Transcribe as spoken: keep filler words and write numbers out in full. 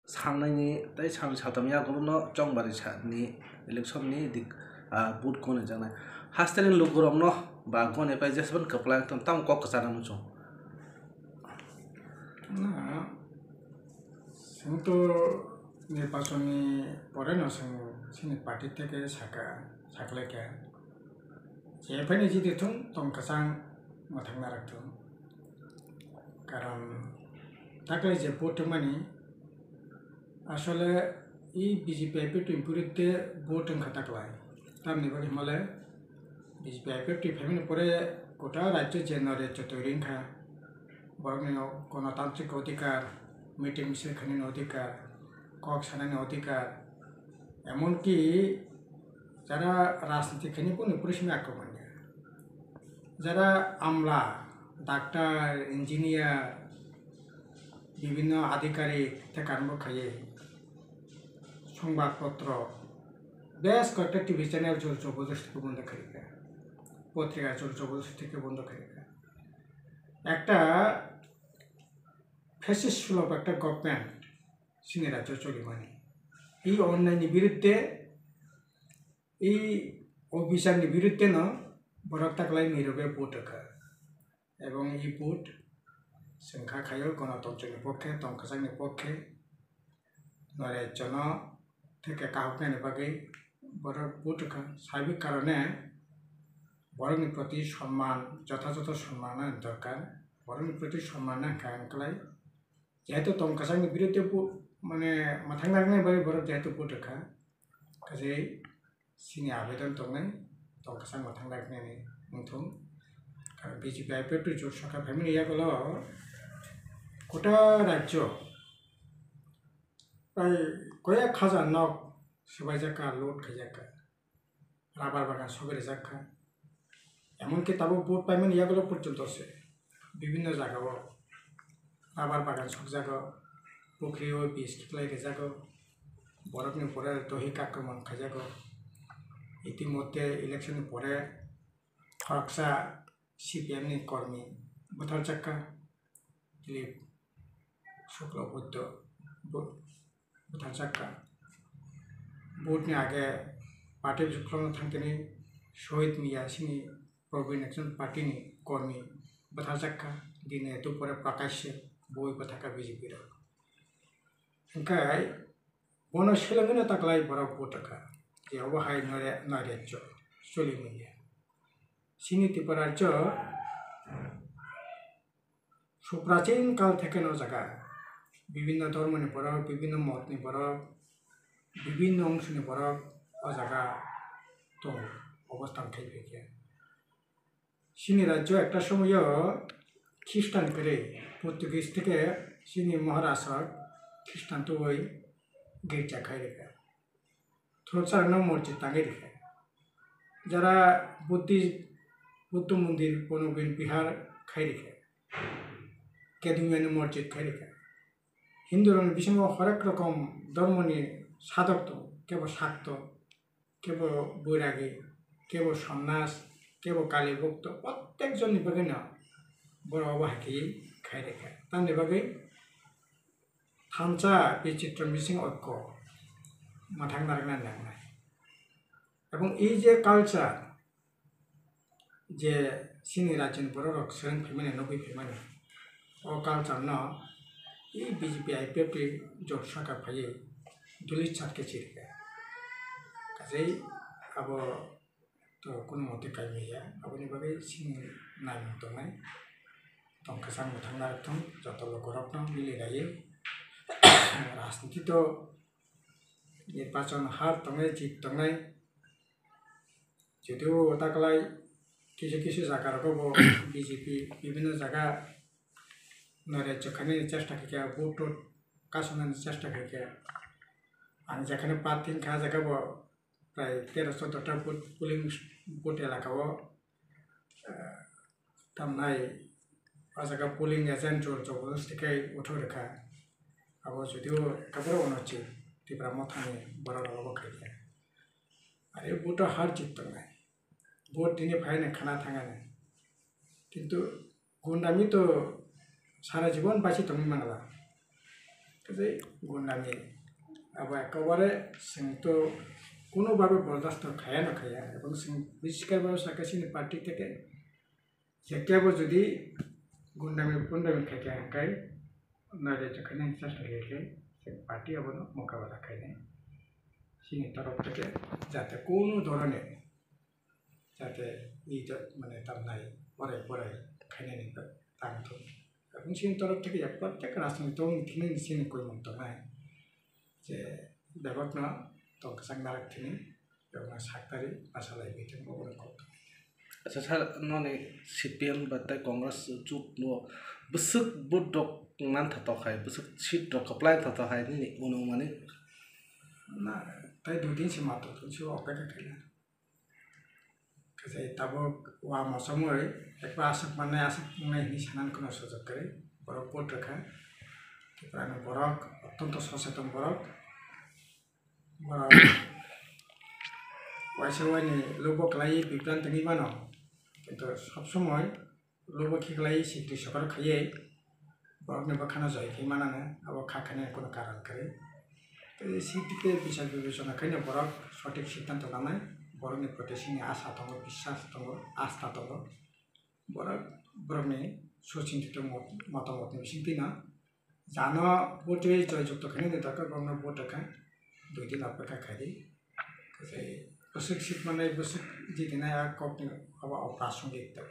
Sangnani tei sal saltam yagulono chongbari sani election ni dik, ah, vote gonijaknai. Hasteni lukurokno ba gonipai jesabani kwplai wngtong tamo kok kwchana muchung. Na, chwng to nirbachonni pore no chwng chini party theke saka, saklaikha. Je phaini jiti thung tong kwchang mwthang narak thung. Karon taklai je vote wngmani asole i B J P I P F T ni biruddhe vote wngkha taklai. Tamni bagwi hwnmale B J P I P F T phaimani pore kota rajyo je nore chotoi ringkha. Borokni o-, gonotantrik odhikar, meeting misil khainani odhikar, kok sanani odhikar, emonki jara rajniti khainani boni pore simi akromanya. Jara amla, doctor, engineer, bibhinno adhikarik tei karmo khaiwi songbad potro, bes koyekta T V channel jor jobodostik bondo khairikha, potrika jor jobodostik bondo khairikha. Ekta fascist sulok ekta government chini rajyo cholimani. I onnaini biruddhe, i obicharni biruddhe no borok taklai mirobe vote wngkha. Ebong i vote chwng kha khaio gonotontroni pokkhe, tongkwchangni pokkhe, norajyono theke kahoknani bagwi borok vote wngkha. Saibik karone borokni proti sonman, jothajoto sonman nani dorkar. Borokni proti sonman nangkha wngklai. Jehetu tongkwchangni biruddhe vote, mane, mwthang narwknai bagwi borok jehetu vote wngkha, kaje chini abedon tongnai, tongkwchang mwthang narwknani wngthung. Karon B J P I P F T jot saka phaimani yagulo kota rajyo prai koyek hajar nok swbaijak kha, loot khaijak kha. Rabar bagan sogwi rijak kha. Emonki tabuk vote paimani yagulo porjonto se bibhinno jagao rabar bagan sokjago, pukhrio bish khiklai rijago, borokni pore dohi kakromon khaijago. Itimodhye election ni pore khoroksa C P M ni kormi butharjak kha. Dilip Shukla Buddha bu-, butharjak kha. Vote ni age party bwswk khulokna thangtini Shahid Miya chini Probin Action Party ni kormi butharjak kha. Dine dupore prakashe boi bwthakha B J P rok. Hwnkhe bono selengwino taklai borok vote kha. Je obo hai nore-, noirajyo choli manya. Chini Tripura rajyo suprachin kal theke no jaga bibhinno dhormoni borok, bibhinno motni borok, bibhinno ongshoni borok o jaga tongo, obostan khai phaikha. Chini rajyo ekta somoyo Khristan kwrwi, Portuguese theke chini Maharaj rok Khristan tubui girja khai rikha. Thoroksa rokno morjit tangwi rikha. Jara Buddhist, Buddha mondir, bono bini bihar khai rikha. Kedumyani morjit khai rikha. Hindu rokni bisingo horek rokom dhormoni sadhok tongo, kebo sakto, kebo boiragi, kebo sonnas, kebo kali bhokto, protek jonni bagwino borok obo hai khe khai rikha. Tamni bagwi thansa bichitro bising oiko mwthang narwkna nangnai. Ebong ei je culture, je chini rajyoni borok rok swrwng phaimani, nugwi phaimani, o culture no i B J P I P F T jot saka phaiwi duli chat khe chirikha. Kaje abo to kunu mote kaimaya, aboni bagwi chini naimung tongnai, tong kwchang mwthang narwk thung, joto lukurokno mili laiwi. Rajniti to nirbachon har tongnai, jit tongnai, Jotio taklai kisu kisu jaga rogo bo B J P bibhinno jaga noirajyo khainani chesta khaikha, vote tot kasonani chesta khaikha. Ang jekhane pathing kha, jaga bo prai tero choddo ta vote polling booth elaka o, eh, tamnai o jaga polling agent jor jobodosti khe uthok rwkha. Abo jotio ekaboro unochit Tipra Mothani borok rok bo khaikha. Are vote o har jit tongnai. Vote tini phainai khana thangani. Kintu gundami to sara jibon basi tongwi mangla. Tei gundami abo ekebare chwng to kuno babe bordasto khaya no khaya, ebong chwng biskar babe saka chini party theke jekyabo jodi gundami pundami khaikha hwnkhe naide chwkhainani chesta khaikhe chwng party abono mokabala khainai. Chini torof theke jate kuno dhoroner jate ei jat mane tamnai borai borai khainani tang thung. Ebong chini torof theke ya prottek rajniti dol ni thini chini koimung tongnai je bebakno tong kwchang narak thini bebakno saktari bachalai bi thung obono kok. Acha sir, noni C P M ba tei Congress jut no bwswk vote rok mantha tok hai, bwswk seat rok kwplai tha tok hai nini uno mani. Na, tei dui din se matro tong se opeka khaila. Kaisa tabuk wa mochomwi ekbar aswk mannai aswk wngnai hinwi sanani kheno sujok kwrwi. Borok vote rwkha. Tipra ni borok ottonto soseton borok. Borok waisa waini lubo kwlaiwi bibrant wngwi mano. Kintu sob somoi lubo khiklai sikti sokaro khaiwi borokni bwkhano joi khe manano abo kha khainani kunu karon kwrwi. Tei sikti tei bichar bibechona khaino borok sothik siddhanto lanai, borokni proti chini asha tongo, biswas tongo, astha tongo. Borok borokni suchinti tongmo motamotni bisingtwino jano vote rwi joi jukto khainani dorkar borokno vote rwkha, dui din opeka khaidi. Tei bwswk sikmanai bwswk jitinai a kokni abo prasongik tong.